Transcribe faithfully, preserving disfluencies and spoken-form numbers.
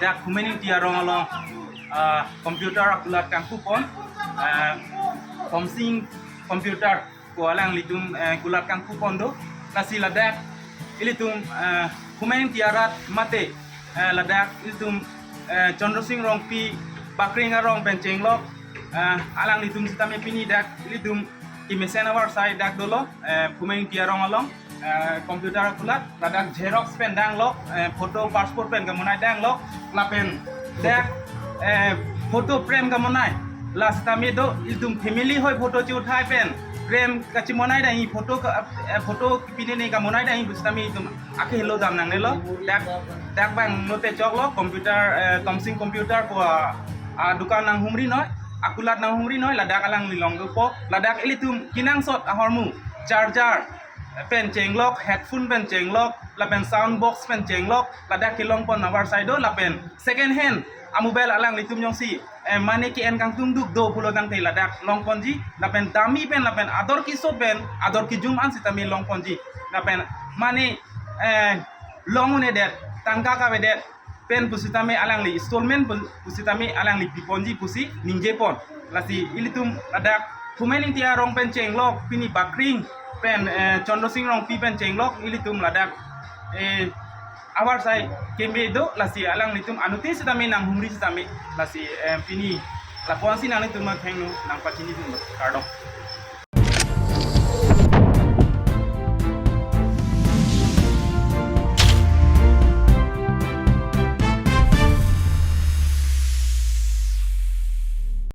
Dak Phumen Ingti arong along, ah, computer akulat kangkupon, ah, Tomsing Computer pu alanglitum, eh, kulat kangkupon do. Lasi ladak ilitum, eh, Phumen Ingti arat mate, eh, ladak ilitum, eh, Chandra Sing Rongpi Bakring arong pen chenglok, eh, alanglitum sitame pini dak ilitum kemesen avarsai dak dolo, eh, Phumen Ingti arong along, eh, computer akulat, ladak xerox pen danglok, eh, photo passport pen kamonai danglok, lapen dak, eh, photo frame kamonai. La sitame do, ilitum family hoi photo chiuthai pen frame kachimonai dang, photo ka, eh, photo pine ne kamonai dang, sitame ilitum akehelo dam nangnelo. Dak, dak bang note choklo, computer, eh, Tomsing Computer pu, ah, ah, dukan nanghumri noi, akulat nanghumri noi, ladak alangli long dopo, ladak ilitum kenangsot ahormu, charger pen chenglok, headphone pen chenglok, lapen sound box pen chenglok, ladak kelongpon avarsai do, lapen second hand a-mobile alanglitum jongsi, eh, mane ke-en kangtung duk do pulo tangte ladak longponji, lapen dami pen, lapen ador keso pen, ador kejum an sitame longponji, lapen mane, eh, long un-edet, tangka kavedet pen pusitame alangli installment pu-, pusitame alangli piponji pusi ningjepon. Lasi ilitum ladak Phumen Ingti arong pen chenglok, pini Bakring pen, eh, Chandra Sing Rongpi pen chenglok, ilitum ladak, eh, avarsai keme do, lasi alanglitum anuttin sitame nanghumri sitame, lasi, eh, pini lapu-ansi nanglitum athengno nangpachini dun, kardom.